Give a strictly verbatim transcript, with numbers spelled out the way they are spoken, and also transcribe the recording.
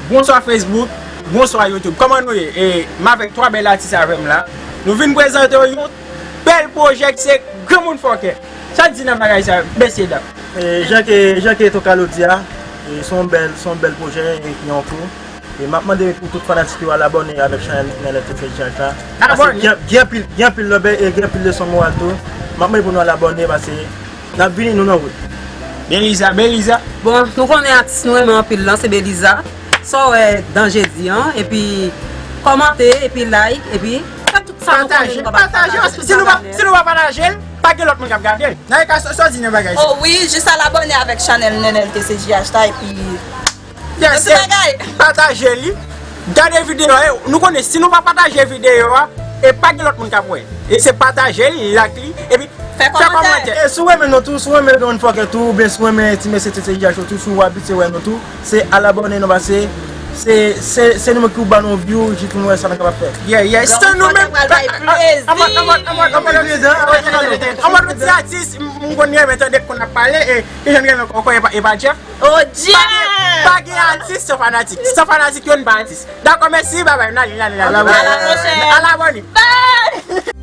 Bonswa Facebook, bonswa YouTube. Kòman nou ye? E m avèk twa bèl atis avè m la. Nou vin prezante yon bèl pwojè ki se Granmoun Fòkè. Sa k di nan bagay sa, mesye dam? E, jan ke, jan ke Tokalo di a, e, se yon bèl, se yon bèl pwojè e ki an kou. E m ap mande pou tout fanatik yo al abòne avèk chanèl Nènèl T C J H la. Paske abòne. Gen, gen anpil, gen anpil lòbèy e gen anpil leson moral tou. M ap mande pou nou al abòne paske n ap vini nou nan wout. Beliza, Beliza. Bon, nou konnen atis nou renmen anpil lan, se Beliza. Sa w wè dan jedi an, epi kòmante, epi like, epi fè tout sa nou konnen nou kapab fè. Pataje, pataje. Si nou pa, si nou pa pataje l, pa gen lòt moun k ap gade l. Nan ka sa, sa w di nan bagay sa? Oh wi, jis al abòne avèk chanèl Nènèl T C J H la, epi Yeah, se bagay. Pataje li. Gade videyo a. Nou konnen si nou pa pataje videyo a, e pa gen lòt moun k ap wè. E se pataje li, like li, epi fè kòmantè. E si w renmen nou tou, si w renmen Granmoun Fòkè tou, oubyen si w renmen ti mesye T C J H yo tou, si w abitye wè nou tou, se al abòne nou paske se, se, se nou menm ki pou ba nou view, jis pou nou wè sa nou kapab fè. Yeah, yeah. Se nou menm. Anmòd, anmòd, anmòd, anmòd, anmòd, anmòd, anmòd, anmòd, ti atis, m, m konn renmen tande k konn ap pale, e, e jan l rele ankò, e pa, e pa Jeff. Oh, Jeff! Pa gen, pa gen atis san fanatik. San fanatik, yo n pa atis. Dakò, mèsi, babay. N ale, n ale, n ale. A la pwochèn. A la bòni. Bye!